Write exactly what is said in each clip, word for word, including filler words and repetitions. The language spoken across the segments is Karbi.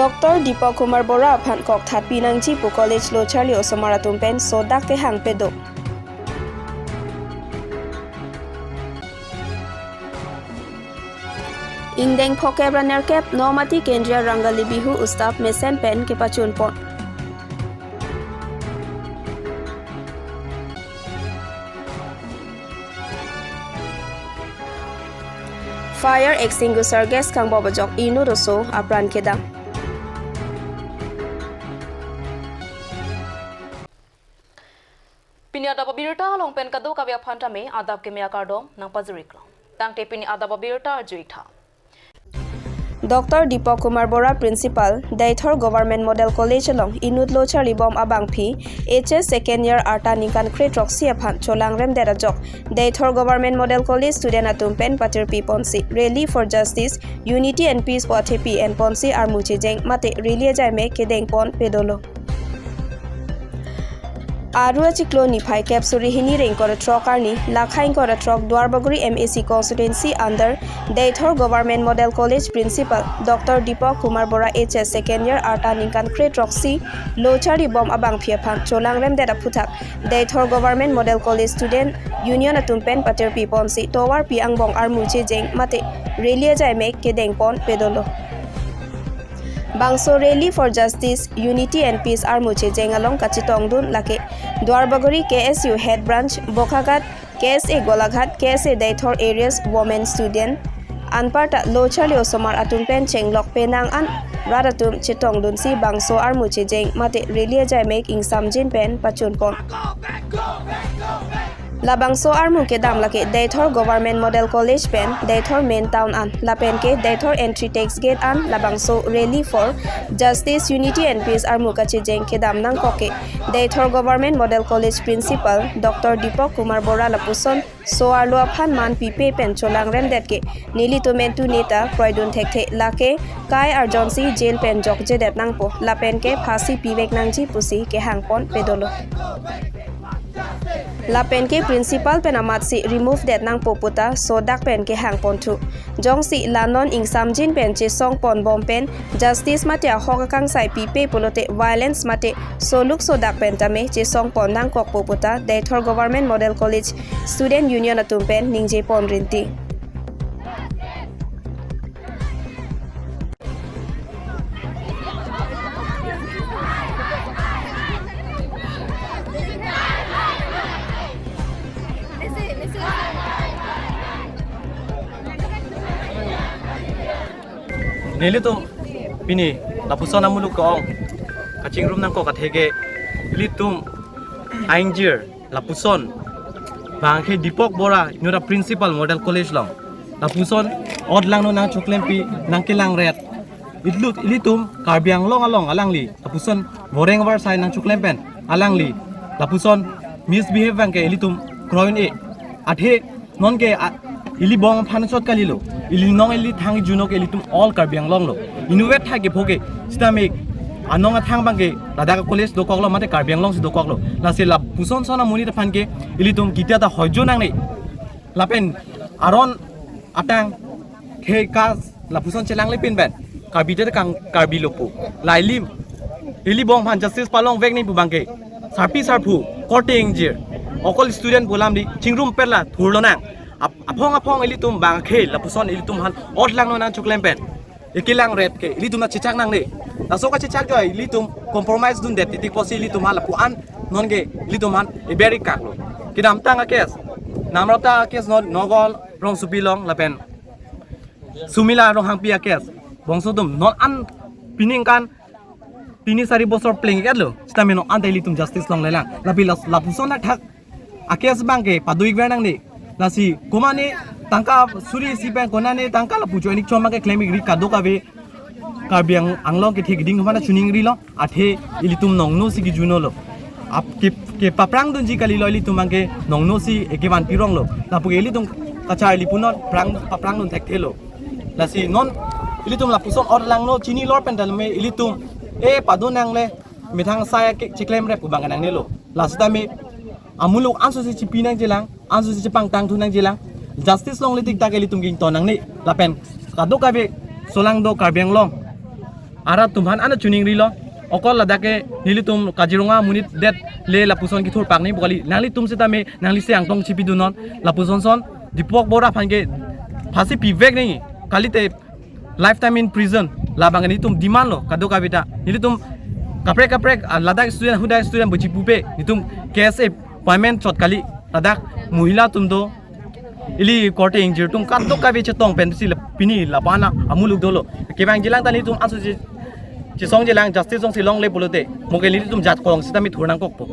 Doctor Deepak Kumar Bora aphan kokthat pinangji pu college lo charli osomar atum pen sodak kehang pado. Ingdeng phokep ra nerkep Nomati Kendriya Rangali Bihu Utsav mesen pen kepachunpon. Fire extinguisher gas kangbop ajok inut oso apran kedam. Pini adap abirta along pen kadokave aphan tame adap keme akardom nangpajir-iklo. Tangte pini adap abirta arju-ik tha. Doctor Deepak Kumar Bora, Principal, Deithor Government Model College along inut lo charlibom abangpi H S second year arta ningkan kre-throksi aphan cholangremdet ajok Deithor Government Model College student atum pen patirpi ponsi Rally for Justice, Unity and Peace pu athepi enponsi armu chejeng mate rally ajai mek kedengpon pedolo. Aru achiklo niphai kep suri hini ra ingkoi ra throk arni, lakha ingkoi ra throk Duarbagori M A C constituency under Deithor Government Model College Principal Doctor Deepak Kumar Bora H S second year arta ningkan kre-throksi lo charlibom abangpi aphan cholangremdet aphuthak Deithor Government Model College Student Union atum pen patirpi ponsi tovarpi angbong armu chejeng mate rally ajai mek kedengpon pedolo. Bangso Rally for Justice, Unity and Peace armu chejeng along kachetongdun lake Duarbagori K S U Head Branch, Bokaghat, K S A Golaghat, K S A Deithor Areas Women Student, anparta lo charli osomar atum pen chenglok penang an rat atum chetongdunsi bangso armu chejeng mate rally ajai mek ingsamjin pen pachunpon. Labangso armu kedam lake Deithor Government Model College pen Deithor Main Town an lapen ke Deithor Entry Tax Gate an labangso Rally for Justice, Unity and Peace armu kachejeng kedam nangkok ke Deithor Government Model College Principal Doctor Deepak Kumar Bora lapuson so-arlo aphan man pipe pen cholangremdet ke nelitum entu neta kroidun thekthe, lake kai arjonsi jail pen jokjedet nangpo lapen ke phasi pivek nangji pusi kehangpon pedolo. Lapen ke principal pen amatsi remove det nangpo puta sodak pen kehangponthu. Jongsi la non ingsamjin pen chesongponbom pen justice mate ahok akangsai pipe pulote violence mate soluk sodak pen tame chesongpon nangkokpo puta Deithor Government Model College Student Union atum pen ningjeponrinti. Nelitum pini lapuson amuluk ke-ong kachingrum nangkok atheke ilitum aingjir lapuson bangke Deepak Bora inut a principal Model College along lapuson otlangno nangchoklempi nangkelangret. Itlut ilitum Karbi Anglong along alangli lapuson voreng varsai nangchoklem pen alangli lapuson misbehave bangke ilitum kroin e. Athe nonke a, ili bong aphan chot kalilo. Ili nong ili thang juno ke ilitum all Karbi Anglong lo. Inutvet thai ke phoke sitame anong athang bangke ladak college dokoklo mate Karbi Anglong si dokoklo. Lasi lapuson son amonit aphan ke ilitum kitia ta hoijo nangne. Lapen aron atang ke kas lapuson chelanglepin pen Karbi te kang Karbi lo pu. Lailim ili bong aphan justice palongvek nangji pu bangke sarpi sarpo korte ingjir okol student pu alam di chingrum perla thurlonang. Ap-, aphong aphong ilitum bangke lapuson ilitum aphan otlangno nangchoklem pen ekelangret ke ilitum nangchechak nangne. Laso kachechak jo ilitum compromise dundet titik pusi ilitum aphan lapu-an nonke ilitum aphan eber-ik kaklo. Kedamtang a case, Namrata case non Nogol Rongsopi along lapen Sumila Ronghangpi a case. Bangso atum non an piningkan tini sari bosor pleng-iklo. Sitame non anta ilitum justice longlelang. Lapi las lapuson thakthak a case bangke pado-ikver nangne. Lasi komane tangka suri isi pen konane tangka lapu joinik chom bangke klem-ikri kadokave Karbi Ang-, Anglong kethe keding kemana chuningrilo. Athe ilitum nongno si kijunolo. Ap ke, kepaprang dunji kalilo ilitum bangke nongno si ekevan pironglo. Lapu ke ilitum kacharli punon prang paprang dun thekthelo. Lasi non ilitum lapuson otlangno chinilor pen tame ilitum e pado nangle methang saya ke cheklemrep pu bangke nangnelo. Lasi tame amuluk anso si chipi nangjilang, anso si chepangtangthu nangjilang. Justice longle tik tak ilitum kington nangne. Lapen kadokave solangdo Karbi Anglong Arat atum aphan an choningrilo. Okol ladak ke nelitum Kaziranga amonit det le lapuson kethur pak ni pu kali. Nanglitum setame nanglisi angtong chipidunnon. Lapuson son Deepak Bora aphan ke phasi pivek nangji. Kalite lifetime in prison. Labang nelitum demand lo kadokave ta. Nelitum kaprek kaprek, ah, ladak student, hadak student buji pupe. Nelitum K S A appointment chot kali. Ladak mohila atum do. Ili korte ingjir atum kadokave chetong pensi la pini lapu-an amuluk dolo. Kevangjilang ta nelitum anso che-, chesongjilang, justice jongsi longle pulote, mo ke nelitum jat kolong setame thur nangkokpo.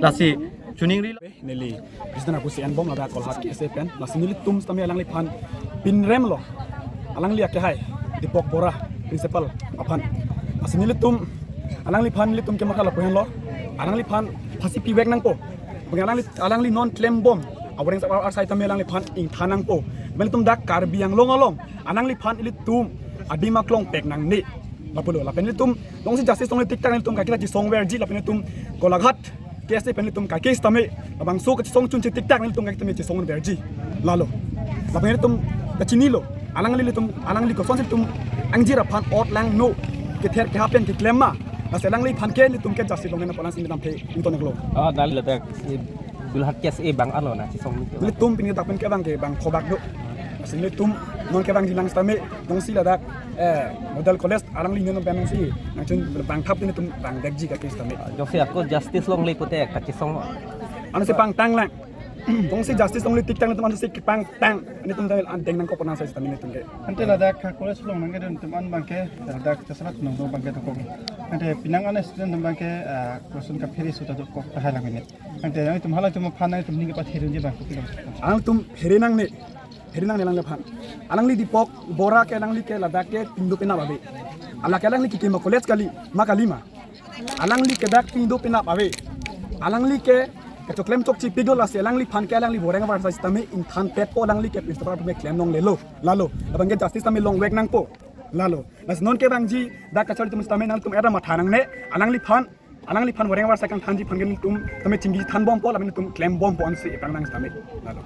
Lasi choningrilo. Neli President apusi enbom ladak Kolhat K S A pen. Lasi nelitum setame alangliphan pinrem lo. Alangli akehai Deepak Bora principal aphan. Lasi nelitum alangliphan nelitum kemakha lapu henlo. Alangliphan phasi pivek nangpo. Bang alangli, alangli non klembom. Aboreng sa ar sai tame alangliphan ingthan nangpo. Nelitum dak Karbi Anglong along alangliphan ilitum adim aklong pek nangne. Lapulo, lapen ilitum jongsi justice longle tiktak nelitum kaiketa chesongverji, lapen ilitum Golaghat K S A pen ilitum kaiketa setame labangso kachesong chunche tiktak nelitum kaiketa setame chesongverji. Lalo. Lapen ilitum kachinilo. Alangli ilitum, alangli kosonsi ilitum angjir aphan ot langno, kether keha pen keklem ma. Lasi alangliphan ke ilitum ke justice longle nangpo, alang si ilitum phe ington iklo. Ah, dal ladak, eh, Golaghat K S A abang arlo nangchesong ni. Ilitum pini dak pen ke abang ke bang thobak do. Lasi ilitum non kevangjilang setame jongsi ladak, eh, Model College alangli non pen si nangchun bang thap ilitum bang dekji ka case setame. Jongsi ako justice longle pute kachesong. Ansi pangtang lang. Jongsi justice longle tiktak nelitum ansi kepangtang. Nelitum tame an deng nangkok pona sai setame nelitum ke. Ante ladak ka college along nangkedun atum an abang ke, ladak chesalat nangdo abang ke dokok. Ante penang an student atum abang ke, ah, question kaphere suta dokok tahai lang minute. Ante nangtum hala atum aphan nangtum ning kepatherdunji abang kopi lo? Alangtum phere nangne, phere nangne alangliphan. Alangli Deepak Bora ke alangli ke ladak ke pingdo penap ave. Hala ke alangli kekim a-college kali, ma kali ma. Alangli ke dak pingdo penap ave. Alangli ke kachoklem chokche pik do, lasi alangliphan ke alangli boreng avar sai setame ingthan petpo, alangli ke principal atum klem longlelo. Lalo, labang ke justice tame longvek nangpo. Lalo. Lasi non kevangji dak kachari atum setame nangtum era matha nangne, alangliphan, alangliphan boreng avar sai kangthanji aphan ke nelitum tame chingki thanbompo, lapen nelitum klembompo ansi epang nang setame. Lalo.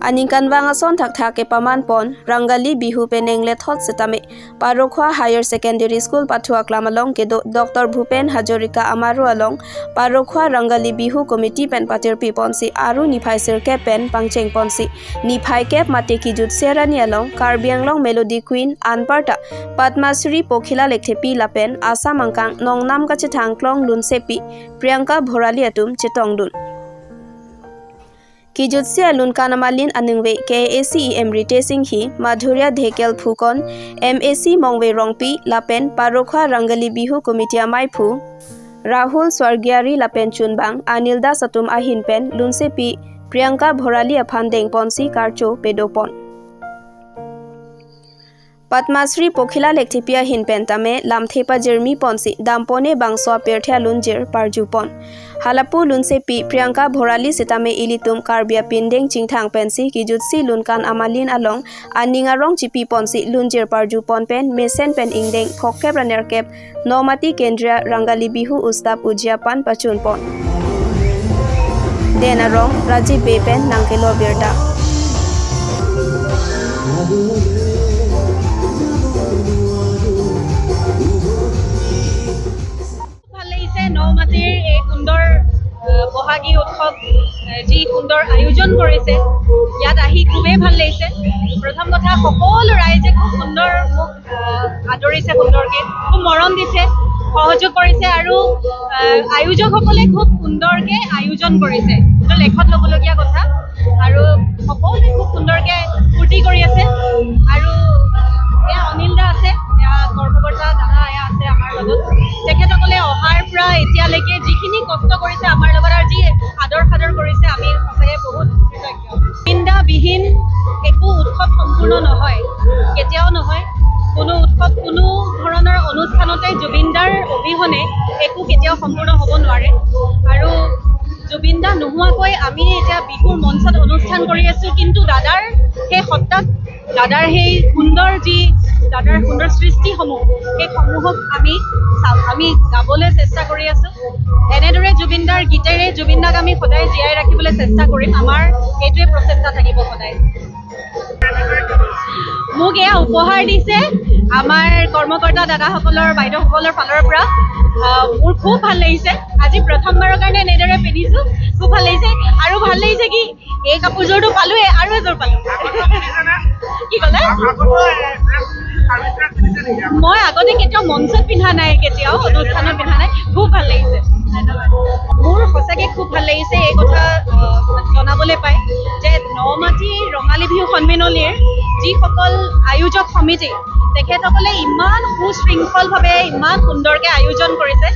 Aningkanvang ason thakthak kepamanpon Rangali Bihu penang lethot setame Parokhwa Higher Secondary School pathu aklam along kedo Doctor Bhupen Hazarika Amaru along Parokhwa Rangali Bihu Committee pen patirpiponsi aru niphai sirkep pen pangchengponsi niphai kep mate kijutsi arni along Karbi Anglong Melody Queen anparta Padma Shri Pokhila Lekthepi lapen Assam angkang nongnam kachethang klong lunsepi Priyanka Bhorali atum chetongdun. Kijutsi alunkan amalin aningve K A A C E M Ritesh Enghi, Madhurya Dhekial Phukan, M A C Mongve Rongpi lapen Parokhwa Rangali Bihu Committee amaiphu Rahul Swargiari lapen chunbang Anil Das atum ahin pen lunsepi Priyanka Bhorali aphan dengponsi karcho pedopon. Padma Shri Pokhila Lekthepi ahin pen tame lamthe pajirmiponsi dampone bangso apirthe alunjir parjupon. Halapu lunsepi Priyanka Bhorali setame ilitum Karbi apindeng chingthang pensi kijutsi lunkan amalin along aning arong chipiponsi lunjir parjupon pen mesen pen ingdeng phokep ra nerkep Nomati Kendriya Rangali Bihu Utsav ujiapan pachunpon. Den arong Rajiv Bey pen nangkelo birta. ভাল লাগিছে, ন মাটিৰ এই সুন্দৰ, আহ, বহাগী উৎসৱ, আহ, যি সুন্দৰ আয়োজন কৰিছে, ইয়াত আহি খুবেই ভাল লাগিছে। প্ৰথম কথা, সকলো ৰাইজে খুব সুন্দৰ মোক আহ, আদৰিছে সুন্দৰকে, খুব মৰম দিছে, সহযোগ কৰিছে আৰু, আহ, আয়োজকসকলে খুব সুন্দৰকে আয়োজন কৰিছে। এইটো লেখত ল'বলগীয়া কথা। আৰু সকলোৱে খুব সুন্দৰকে ফূৰ্তি কৰি আছে। আৰু এয়া অনিল দা আছে, এয়া কৰ্মকৰ্তা দাদা এয়া আছে আমাৰ লগত। তেখেতসকলে অহাৰ পৰা এতিয়ালৈকে যিখিনি কষ্ট কৰিছে আমাৰ লগত আৰু যি আদৰ সাদৰ কৰিছে, আমি সঁচাকৈ বহুত কৃতজ্ঞ। জুবিন দা বিহীন একো উৎসৱ সম্পূৰ্ণ নহয়, কেতিয়াও নহয়। কোনো উৎসৱ, কোনো ধৰণৰ অনুষ্ঠানতে জুবিন দাৰ অবিহনে একো কেতিয়াও সম্পূৰ্ণ হ'ব নোৱাৰে। আৰু জুবিন দা নোহোৱাকৈ আমি এতিয়া বিহুৰ মঞ্চত অনুষ্ঠান কৰি আছো, কিন্তু দাদাৰ সেই সত্তাক, দাদাৰ সেই সুন্দৰ যি, দাদাৰ সুন্দৰ সৃষ্টিসমূহ, সেইসমূহক আমি চাম, আমি গাবলৈ চেষ্টা কৰি আছো। এনেদৰে জুবিন দাৰ গীতেৰে জুবিন দাক আমি সদায় জীয়াই ৰাখিবলৈ চেষ্টা কৰিম। আমাৰ এইটোৱে প্ৰচেষ্টা থাকিব সদায়। মোক এয়া উপহাৰ দিছে আমাৰ কৰ্মকৰ্তা দাদাসকলৰ, বাইদেউসকলৰ ফালৰ পৰা। আহ, মোৰ খুব ভাল লাগিছে। আজি প্ৰথমবাৰৰ কাৰণে এনেদৰে পিন্ধিছো, খুব ভাল লাগিছে। আৰু ভাল লাগিছে কি, এই কাপোৰযোৰটো পালোৱে, আৰু এযোৰ পালো। কি ক'লে? মই আগতে কেতিয়াও মঞ্চত পিন্ধা নাই, কেতিয়াও অনুষ্ঠানত পিন্ধা নাই। খুব ভাল লাগিছে। ধন্যবাদ। মোৰ সঁচাকে খুব ভাল লাগিছে এই কথা, আহ, জনাবলৈ পাই যে নমাটি ৰঙালী বিহু সন্মিলনীৰ যিসকল আয়োজক সমিতি, তেখেতসকলে ইমান সুশৃংখলভাৱে, ইমান সুন্দৰকে আয়োজন কৰিছে,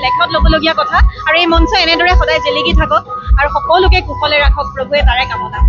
লেখত ল'বলগীয়া কথা। আৰু এই মঞ্চ এনেদৰে সদায় জিলিকি থাকক আৰু সকলোকে কুশলে ৰাখক প্ৰভুৱে, তাৰে কামনা।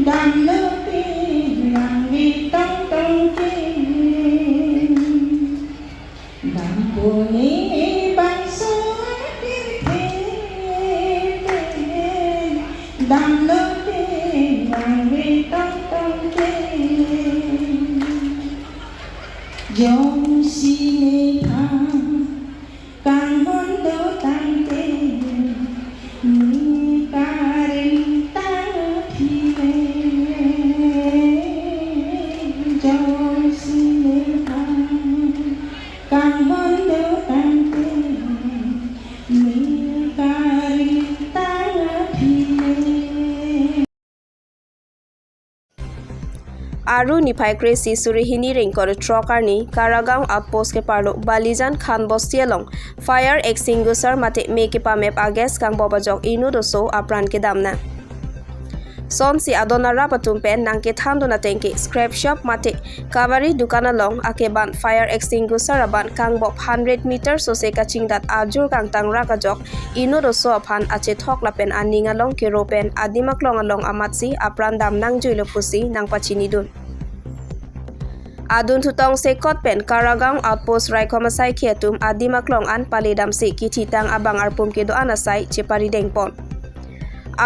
Damlo te nangve tong tong ke. Damponi bangso tirthe. Damlo te nangve tong tong ke. Jongsi nephan kanghon dotangte, ne kareng tang thile. Jongsi nephan kanghon dotangte, ne kareng tang thile. Aru niphai kre-isi suri hini ingkoi ra throk arni Karagaon Outpost keparlo Balijan Khan Bosti along fire extinguisher mate me kepamep a-gas kangbop ajok inut oso apran kedam nang. Sonsi adon arap atum pen nangkethan dun ateng ke scrap shop mate kabari dukan along akeban fire extinguisher aban kangbop hundred meter sose kachingdat ajur kangtang rak ajok inut oso aphan achethok lapen aning along kero pen adim aklong along amatsi apran dam nangjuilo pusi nangpachini dun. Adunthu tongsekot pen Karagaon Outpost raikom asaikhi atum adim aklong an paledamsi kithitang abang arpum kedo-an asai cheparideng pon.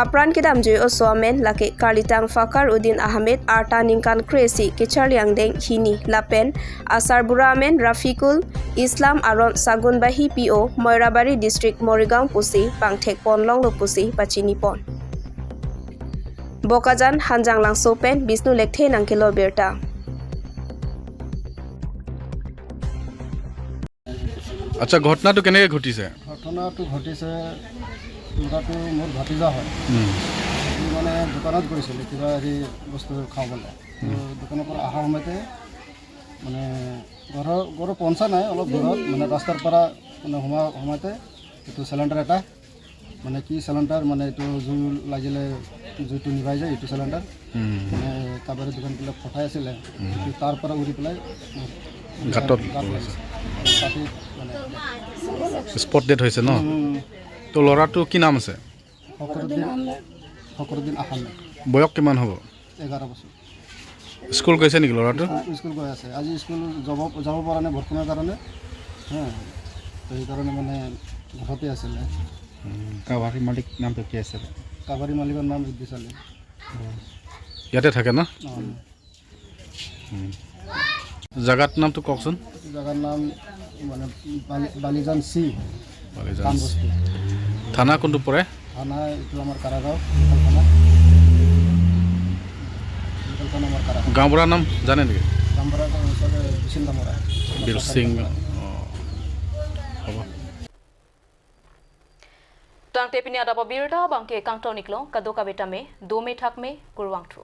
Apran kedamjui oso amen lake karlitang Fakar Uddin Ahmed, arta ningkan kre-isi, kecharli angdeng hini, lapen asarbura amen Rafikul Islam aron Sagunbahi P O, Moirabari District, Morigaon pusi pangthek pon longlo pusi pachini pon. Bokajan, Hanjanglangso pen Bishnu Lekthe nangkelo birta. আচ্ছা, ঘটনাটো কেনেকে ঘটিছে? ঘটনাটো ঘটিছে, ল'ৰাটো মোৰ ভতিজা হয়। উম। সি মানে দোকানত গৈছিলে কিবা হেৰি বস্তু খাবলৈ। তো উম। দোকানৰ পৰা অহাৰ সময়তে মানে ঘৰৰ, ঘৰৰ পঞ্চা নাই, অলপ দূৰত, মানে ৰাস্তাৰ পৰা মানে সোমা-, সোমাওঁতে এইটো চিলিণ্ডাৰ এটা, মানে কি চিলিণ্ডাৰ, মানে এইটো জুই লাগিলে জুইটো নিভাই যায়, এইটো চিলিণ্ডাৰ। উম। মানে কাবাৰী দোকানবিলাক ফঠাই আছিলে, উম। এইটো তাৰ পৰা উৰি পেলাই গাঁতত গাঁত লাগিছে। লাগিছে। তাতে মানে স্পট ডেড হৈছে ন? উম, উম, উম। তো ল'ৰাটো কি নাম আছে? ফখৰুদ্দিন, ফখৰুদ্দিন আহমেদ। বয়স কিমান হ'ব? এঘাৰ বছৰ। স্কুল গৈছে নেকি ল'ৰাটো? স্কুল, স্কুল গৈ আছে। আজি স্কুল যাব, যাব পৰা নাই বৰষুণৰ কাৰণে। হা, তো সেইকাৰণে মানে ঘৰতে আছিলে। উম, কাবাৰী মালিক নামটো কি আছিলে? কাবাৰী মালিকৰ নাম ইদ্ৰিছ আলী। ইয়াতে থাকে ন? অ। উম। জাগাৰ নামটো কওকচোন। জাগাৰ নাম মানে বালি-, বালিজান চি। বালিজান কাম চি। বস্তু। থানা কোনটো পৰে? থানা এইটো আমাৰ কাৰাগাঁও, লোকেল থানা। লোকেল থানা আমাৰ কাৰাগাঁও। গাঁওবুঢ়াৰ নাম জানে নেকি? গাঁওবুঢ়াৰ নাম হৈছে বিচিং গাঁওবুঢ়া। বিচিং, অ, হ'ব। Tangte pini adap abirta abangke kangton iklo, kadokave tame dome thakme, kurvangthu.